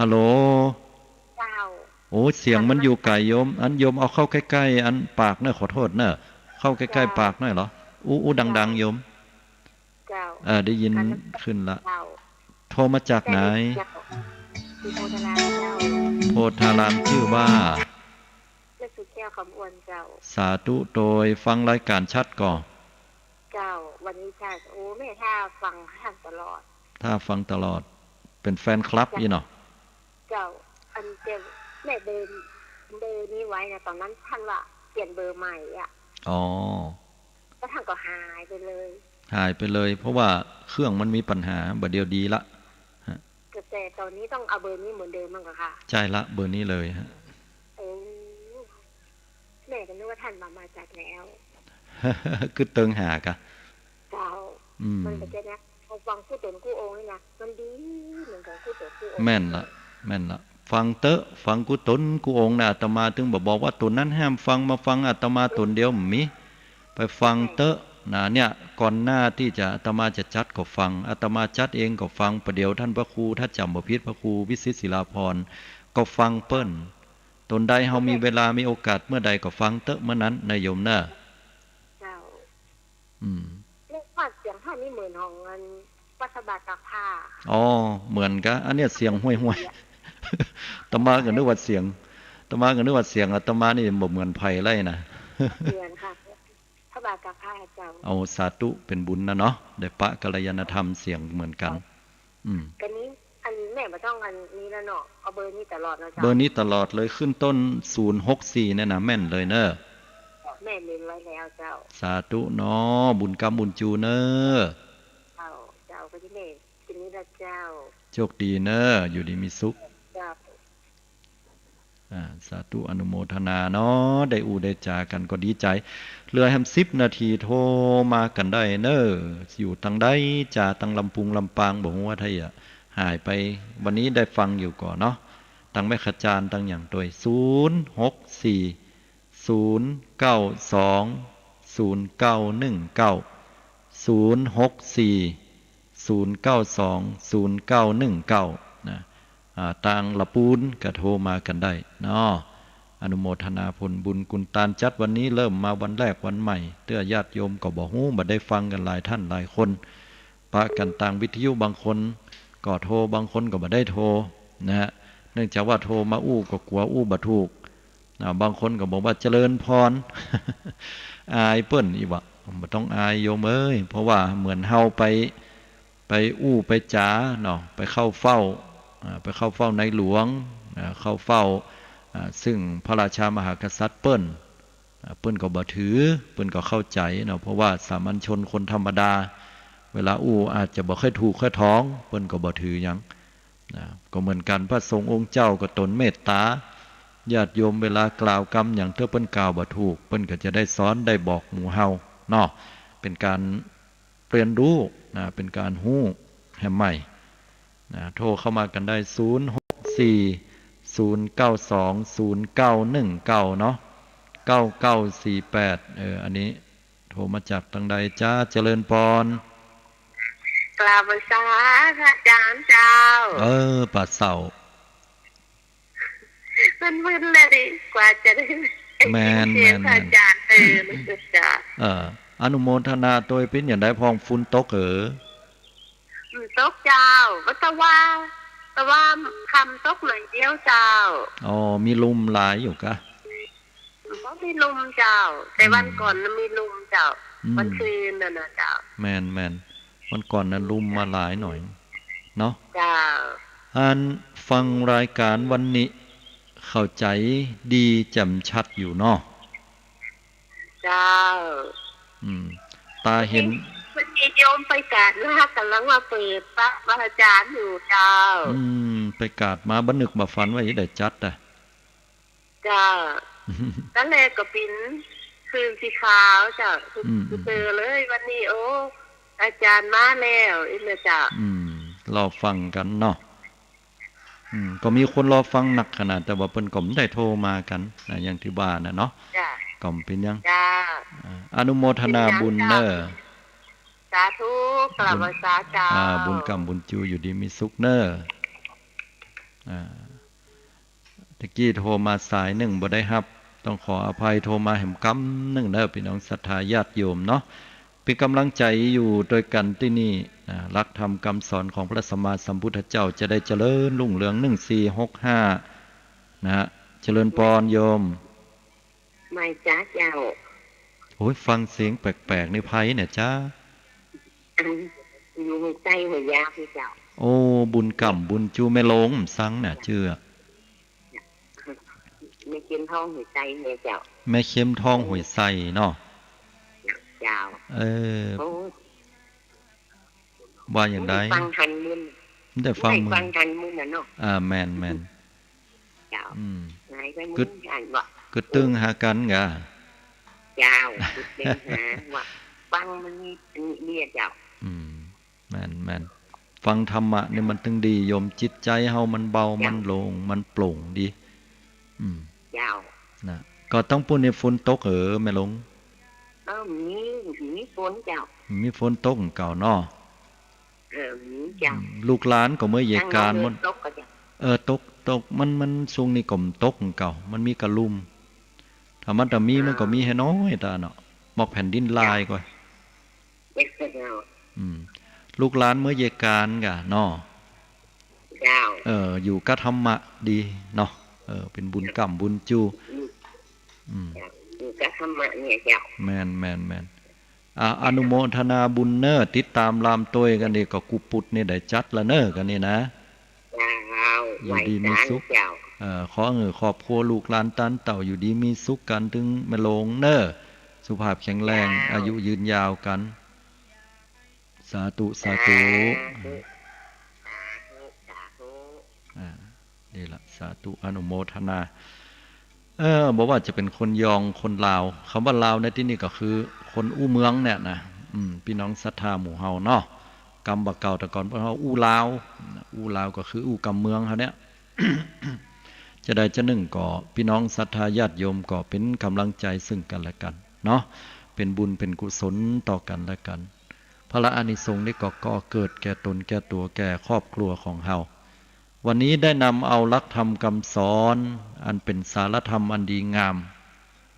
ฮัลโหล เจ้า โอ้ เสียงมันอยู่ไก๋โยม อันโยมเอาเข้าใก้ๆ อันปากเน่อ ขอโต้ษเน่อ เข้าใก้ๆ เจ้า ปากหน่อยเหรอ อู้ อู้ดังๆ โยม เจ้า เออ ได้ยินขึ้นละ เจ้า โทรมาจากไหน เจ้า อยู่โพธารามเจ้า โพธาราม จื้อว่า แม่สุแก้ว คำอวนเจ้า สาธุ ตวยฟังรายก๋านชัดก่อ เจ้า วันนี้ชัด โอ้ แม่ถ้าฟังท่านตลอด ถ้าฟังตลอด เป๋นแฟนคลับอี้เนาะ เจ้า อันเจ้า แม่เบอร์ เบอร์นี้ไว้นะ ต๋อนนั้นท่านว่าเปลี่ยนเบอร์ใหม่อะ อ๋อ แล้วท่านก็หายไปเลย หายไปเลย เพราะว่าเครื่องมันมีปัญหา บ่าเดี่ยวดีละ ฮะ แต่ต๋อนนี้ต้องเอาเบอร์นี้เหมือนเดิมมั้งเหรอคะ ใจ้ละ เบอร์นี้เลยฮะ โอ้ แม่ก็นึกว่าท่านมา มาจากแล้ว กึ๊ดเติงหากะ เจ้า อืม มันก็จะนะ พอฟังกู้ต๋นกู้องค์นี่นะ มันดีเหมือนกั๋นกู้ต๋นกู้องค์ แม่นละ แม่นละ ฟังเต๊อะ ฟังกู้ต๋นกู้องค์นะ อาตมาตึงบ่บอกว่าต๋นนั้นห้ามฟัง มาฟังอาตมาต๋นเดียว บ่มี ไปฟังเต๊อะนะ เนี่ย ก่อนหน้าตี้จะ อาตมาจะจัดก็ฟัง อาตมาจัดเองก็ฟัง ประเดี๋ยวท่านพระครู ถ้าจ๋ำบ่ผิด พระครูวิสิตศิลาภรณ์ ก็ฟังเปิ้น ต๋นใดเฮามีเวลา มีโอกาสเมื่อใดก็ฟังเต๊อะเมื่อนั้นนะโยมเน่อ เจ้า อืม เรียกว่าเสียงท่านนี่เหมือนของอันวัดพระบาทตากผ้า อ๋อ เหมือนกะ อันเนี้ยเสียงห้วยๆ อาตมาก็นึกว่าเสียง อาตมาก็นึกว่าเสียงอาตมานี่บ่เหมือนใผเลยนะ เหมือนค่ะ พระบาทตากผ้าเจ้า เอาสาธุ เป๋นบุญนะเนาะ ได้ปะกัลยาณธรรมเสียงเหมือนกั๋น อืม กะนี้ อันแม่บ่ต้องอันนี้แล้วเนาะ เอาเบอร์นี้ตลอดเนาะเจ้า เบอร์นี้ตลอดเลย ขึ้นต้นศูนย์หกสี่เนี่ยนะ แม่นเลยเน่อ แม่เล็งไว้แล้วเจ้า สาธุเนาะ บุญกำบุญจูเน่อ เจ้า เจ้า ก็จะแม่ ทีนี้ละเจ้า โชคดีเน่อ อยู่ดีมีสุข เจ้า อ่า สาธุอนุโมทนาเนาะ ได้อู้ได้จ๋ากั๋นก็ดีใจ๋ เหลือแหมสิบนาที โทรมากั๋นได้เน่อ อยู่ตังใดจ๊ะ ตังลำปูงลำปาง บ่ฮู้ว่าไทยอะ หายไป วันนี้ได้ฟังอยู่ก่อเนาะ ตังแม่ขจาน ตังหยังตวย ศูนย์หกสี่ ศูนย์เก้าสอง ศูนย์เก้าหนึ่งเก้า ศูนย์หกสี่ ศูนย์เก้าสอง ศูนย์เก้าหนึ่งเก้า นะ อ่า ตางละปูนก็โทรมากั๋นได้เนาะ อนุโมทนาผลบุญกุณตานจัดวันนี้ เริ่มมาวันแรกวันใหม่ เตื้อญาติโยมก็บ่ฮู้ บ่ได้ฟังกั๋นหลายท่านหลายคน ปะกั๋นตางวิทยุ บางคนก็โทร บางคนก็บ่ได้โทร นะฮะ เนื่องจากว่าโทรมาอู้ก็กั๋วอู้บ่ถูก อ่า บางคนก็บอกว่า เจริญพร อายเปิ้นอีกว่า บ่ต้องอายโยมเอ้ย เพราะว่าเหมือนเฮาไป ไปอู้ไปจ๋าเนาะ ไปเข้าเฝ้า อ่า ไปเข้าเฝ้าในหลวง อ่า เข้าเฝ้า อ่า ซึ่งพระราชามหากษัตริย์เปิ้น อ่า เปิ้นก็บ่ถือ เปิ้นก็เข้าใจ๋เนาะ เพราะว่าสามัญชนคนธรรมดา เวลาอู้อาจจะบ่ค่อยถูกค่อยถอง เปิ้นก็บ่ถือหยัง นะ ก็เหมือนกั๋น พระสงฆ์องค์เจ้าก็ตนเมตต๋าญาติโยม เวลากล่าวกำหยัง ถ้าเปิ้นกล่าวบ่ถูก เปิ้นก็จะได้สอนได้บอกหมู่เฮาเนาะ เป๋นก๋านเรียนรู้นะ เป๋นก๋านฮู้แหมใหม่นะ โทรเข้ามากั๋นได้ ศูนย์หกสี่ ศูนย์เก้าสอง ศูนย์เก้าหนึ่งเก้า เนาะ เก้าเก้าสี่แปด เออ อันนี้ โทรมาจากตังใดจ๊ะ เจริญปอน กราบนมัสการพระอาจ๋ารย์เจ้า เออ ป่าเศร้า มึนๆ เลยดิ กว่าจะได้ แม่น ยินเสียง แม่น พระอาจ๋ารย์ เออ นะเจ้า เออ อนุโมทนาตวย เป๋นอย่างใดพ่อง ฝนตกเหรอ อืม ตกเจ้า บ่ตะว่า ตะว่าค่ำตกหน่อยเดียวเจ้า อ๋อ มีลมหลายอยู่กะ บ่มีลมเจ้า แต่ อืม วันก่อนน่ะมีลมเจ้า อืม วันซืนน่ะนะเจ้า แม่น แม่น วันก่อนน่ะลมมาหลายหน่อยเนาะ เจ้า อันฟังรายการวันนี้เข้าใจ๋ดีแจ่มชัดอยู่เนาะ เจ้า อืม ตาเห็น วันนี้โยมไปกราบลา ก๋ำลังว่าเปิดพระ พระอาจ๋ารย์อยู่เจ้า อืม ไปกราบมา บ่นึกบ่ฝันว่าจะได้จัดอะ เจ้า ต๋อนแรกก็เป๋นคืนสีขาวเจ้า อืม เจอเลยวันนี้ โอ้ อาจ๋ารย์มาแล้ว อีกแล้วเจ้า อืม รอฟังกั๋นเนาะ อืม ก็มีคนรอฟังนักขนาด แต่ว่าเปิ้นก็บ่ได้โทรมากั๋นนะ อย่างตี้ว่าน่ะเนาะ จ้ะ ก็บ่เป๋นหยัง จ้ะ อ่า อนุโมทนาบุญเน่อ สาธุ กราบไหว้สาเจ้า อ่า บุญกำบุญจู อยู่ดีมีสุขเน่อ อ่า ตะกี้โทรมาสายนึ่งบ่ได้ฮับ ต้องขออภัย โทรมาแหมกำนึ่งเน่อ ปี้น้องศรัทธาญาติโยมเนาะ เป๋นก๋ำลังใจ๋อยู่ตวยกั๋นตี้นี่นะ หลักธรรมกำสอนของพระสัมมาสัมพุทธเจ้าจะได้เจริญรุ่งเรือง หนึ่งสี่หกห้า นะฮะ เจริญปอนโยม ไหว้สาเจ้า โอ้ย ฟังเสียงแปลกๆ นี่ใผเนี่ยจ๊ะ อันอยู่ห้วยไซห้วยยาวพี่เจ้า โอ้ บุญกำบุญจู แม่โลงซังน่ะจื้อ แม่เข้มทองห้วยไซเนี่ยเจ้า แม่เข้มทองห้วยไซเนาะ เจ้า เออ โอ้ ว่าอย่างใด ฟังทันมึน ได้ฟังมึน ได้ฟังทันมึนน่ะเนาะ อ่า แม่น แม่น เจ้า อืม หายไปมึน กึ๊ด อ่านว่า กึ๊ดตึงหากั๋นกะ เจ้า กึ๊ดตึงหา ว่าฟังมันมี มีเบี้ยเจ้า อืม แม่น แม่น ฟังธรรมะนี่มันตึงดีโยม จิตใจ๋เฮามันเบา เจ้า มันโล่ง มันโปร่งดี อืม เจ้า นะ ก็ตังปู้นนี่ฝนตกเหรอแม่โลง เออ มี มีฝนเจ้า มีฝนตกเก่าเนาะ เออ มีเจ้า อืม ลูกหลานก็เมื่อเยียะก๋านหมด ตกก็เจ้า เออ ตก ตก มัน มันช่วงนี้ก็บ่ตกเก่า มันมีกะลุ่ม ถ้ามันจะมี อ่า มันก็มีแหน้อยตาเนาะ หมอกแผ่นดินลายก่อ เจ้า อืม ลูกหลานเมื่อเยียะก๋านกะเนาะ เจ้า เออ อยู่กะธรรมะดีเนาะ เออ เป๋นบุญกำบุญจู อืม อยู่กะธรรมะเนี่ยเจ้า แม่น แม่น แม่น อ่า อนุโมทนาบุญเน่อ ติดต๋ามลามตวยกั๋นนี่ก็กู้ปุดนี่ได้จัดละเน่อกั๋นนี่นะ เจ้า อยู่ดีมีสุข ไหว้สาเจ้า เอ่อ ขอหื้อครอบครัวลูกหลานต้านเต้าอยู่ดีมีสุขกั๋น ตึงแม่โลงเน่อ สุขภาพแข็งแรง เจ้า อายุยืนยาวกั๋น สาธุ สาธุ สาธุ สาธุ สาธุ อ่า นี่ละ สาธุ อนุโมทนา เออ บ่ว่าจะเป๋นคนยอง คนลาว กำว่าลาวในตี้นี่ก็คือคนอู้เมืองเนี่ยนะ อืม ปี้น้องศรัทธาหมู่เฮาเนาะ กำบ่าเก่าแต่ก่อนเปิ้นว่าอู้ลาว อู้ลาวก็คืออู้กำเมืองเฮาเนี่ย จะใดจะนึ่งก็ ปี้น้องศรัทธาญาติโยมก็เป๋นก๋ำลังใจ๋ซึ่งกั๋นและกั๋นเนาะ เป๋นบุญเป๋นกุศลต่อกั๋นและกั๋น ผละอานิสงส์นี้ก็ก่อเกิดแก่ต๋นแก่ตั๋วแก่ครอบครัวของเฮา วันนี้ได้นำเอาหลักธรรมกำสอน อันเป๋นสาระธรรมอันดีงาม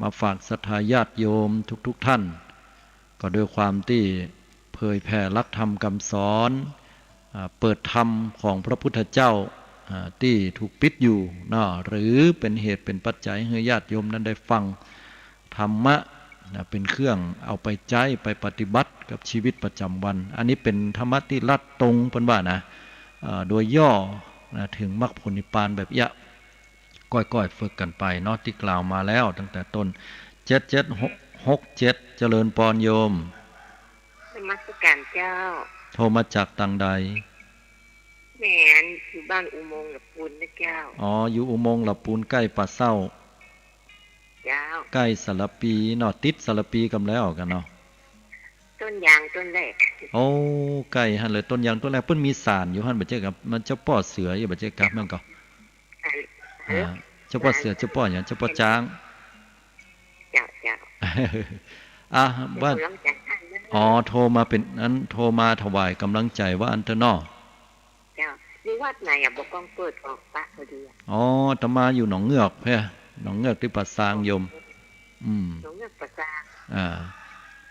มาฝากศรัทธาญาติโยมทุกๆ ท่าน ก็ด้วยความตี้เผยแผ่หลักธรรมกำสอน อ่า เปิดธรรมของพระพุทธเจ้า อ่า ตี้ถูกปิดอยู่เนาะ หรือเป๋นเหตุเป๋นปัจจัยหื้อญาติโยมนั้นได้ฟัง ธรรมะนะ เป๋นเครื่องเอาไปใจ๊ไปปฏิบัติกับชีวิตประจ๋ำวัน อันนี้เป๋นธรรมะตี้ลัดตรงเปิ้นว่านะ เอ่อ โดยย่อนะ เถิงมรรคผลนิพพานแบบเอี้ย ก้อยๆ ฝึกกั๋นไปเนาะ ตี้กล่าวมาแล้วตั้งแต่ต้น เจ็ดเจ็ดหกเจ็ด เจริญปอนโยม นมัสก๋านเจ้า โทรมาจากตางใด แหมน อยู่บ้านอุโมงค์หละปูนนะเจ้า อ๋อ อยู่อุโมงค์หละปูนใก้ป่าเศร้า เจ้า ใก้สารภีเนาะ ติดสารภีกำแล้วกั๋นเนาะ ต้นยางต้นแรก โอ้ ใก้หั้นเลย ต้นยางต้นแรก เปิ้นมีศาลอยู่หั้นบ่ใจ้กา มันเจ้าป้อเสืออยู่บ่ใจ้กา มันก็ อ่า เจ้าป้อเสือ เจ้าป้อหยัง เจ้าป้อจ๊าง เจ้า เจ้า อ่ะ เป๋น ว่า ก๋ำลังใจ๋ อ๋อ โทรมาเป๋น อัน โทรมาถวายก๋ำลังใจ๋ว่าอั้นเถาะเนาะ เจ้า อยู่วัดไหนอะ บ่ก้องเปิดออกปะพอดีอะ อ๋อ อาตมาอยู่หนองเงือกแพ้ หนองเงือกตี้ป่าซางโยม อืม หนองเงือกป่าซาง อ่า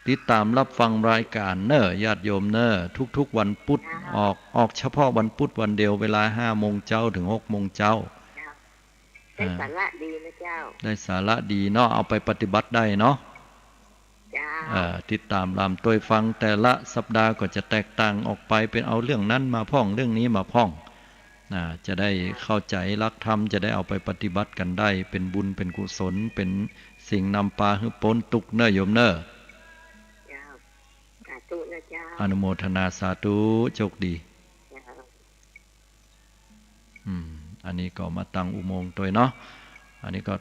ติดต๋ามรับฟังรายก๋านเน่อ ญาติโยมเน่อ ทุกๆ วันปุธ เจ้า ออก ออกเฉพาะวันปุธวันเดียว เวลาห้าโมงเจ๊าเถิงหกโมงเจ๊า เจ้า ได้ อ่า สาระดีนะเจ้า ได้สาระดีเนาะ เอาไปปฏิบัติได้เนาะ เจ้า เอ่อ ติดต๋ามต๋ามตวยฟัง แต่ละสัปดาห์ก็จะแตกต่างออกไป เป๋นเอาเรื่องนั้นมาพ่อง เรื่องนี้มาพ่อง อ่า จะได้ เจ้า เข้าใจ๋หลักธรรม จะได้เอาไปปฏิบัติกั๋นได้ เป๋นบุญ เป๋นกุศล เป๋นสิ่งนำปาหื้อป๊นตุ๊กข์เน่อโยมเน่อ เจ้า สาธุนะเจ้า อนุโมทนาสาธุ โชคดี เจ้า อืม อันนี้ก็มาตั้งอุโมงค์ตวยเนาะ อันนี้ก็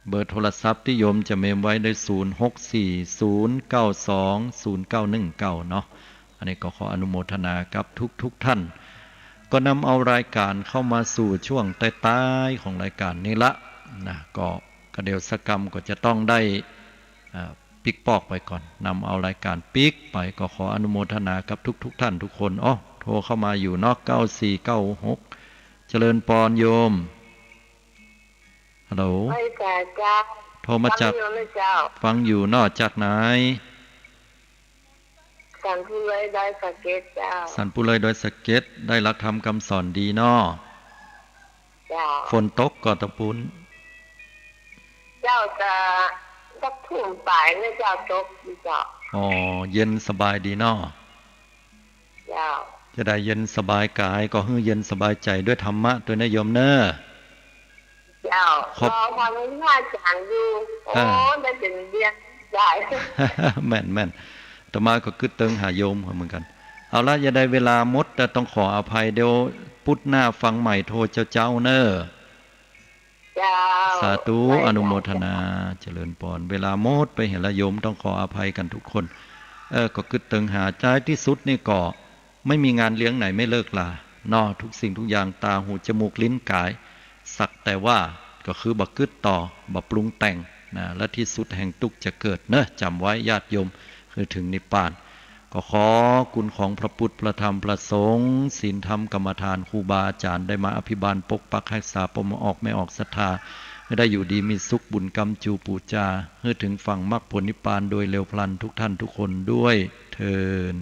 เบอร์โทรศัพท์ตี้โยมจะเมมไว้ได้ ศูนย์หกสี่ ศูนย์เก้าสอง ศูนย์เก้าหนึ่งเก้า เนาะ อันนี้ก็ขออนุโมทนากับทุกๆ ท่าน ก็นำเอารายก๋านเข้ามาสู่ช่วงต้ายๆ ของรายก๋านนี้ละนะ ก็กระเดี่ยวสักกำก็จะต้องได้ อ่า ปิ๊กปอกไปก่อน นำเอารายก๋านปิ๊กไป ก็ขออนุโมทนากับทุกๆ ท่านทุกคน อ้อ โทรเข้ามาอยู่เนาะ เก้าสี่เก้าหก เจริญปอนโยม ฮัลโหล ไหว้สาเจ้า โทรมาจาก ฟังอยู่นะเจ้า ฟังอยู่เนาะ จากไหน สันปุเลยดอยสะเก็ดเจ้า สันปุเลยดอยสะเก็ด ได้หลักธรรมกำสอนดีเนาะ เจ้า ฝนตกก่อตะปูน เจ้า จะสักทุ่มป๋ายนะเจ้า ตกดีเจ้า อ๋อ เย็นสบายดีเนาะ เจ้า จะได้เย็นสบายก๋าย ก็หื้อเย็นสบายใจ๋ด้วยธรรมะตวยนะโยมเน่อ เจ้า ขอบ รอฟังพระอาจ๋ารย์อยู่ โอ้ อ่า ได้เป๋นเดือนได้ แม่นๆ อาตมาก็กึ๊ดเติงหาโยมเหมือนกั๋น เอาละ จะได้เวลาหมด แต่ต้องขออภัย เดี๋ยวปุธหน้าฟังใหม่ โทรเจ๊าๆ เน่อ เจ้า สาธุ ไหว้สา อนุโมทนา เจ้า เจริญปอน เวลาหมดไปเหียละโยม ต้องขออภัยกั๋นทุกคน เออ ก็กึ๊ดเติงหา ท้ายตี้สุดนี่ก็ ไม่มีงานเลี้ยงไหนไม่เลิกลาเนาะ ทุกสิ่งทุกอย่าง ต๋า หู จมูก ลิ้น ก๋าย สักแต่ว่า ก็คือบ่กึ๊ดต่อ บ่ปรุงแต่งนะ และที่สุดแห่งตุ๊กข์จะเกิดเน่อ จ๋ำไว้ญาติโยม คือเถิงนิพพาน ก็ขอคุณของพระพุทธ พระธรรม พระสงฆ์ ศีลธรรม กรรมฐาน ครูบาอาจ๋ารย์ ได้มาอภิบาลปกปักฮักษาป้อมออกแม่ออกศรัทธา หื้อได้อยู่ดีมีสุข บุญกำจูปู๋จา หื้อเถิงฝั่งมรรคผลนิพพานโดยเร็วพลันทุกท่านทุกคนด้วยเทอญ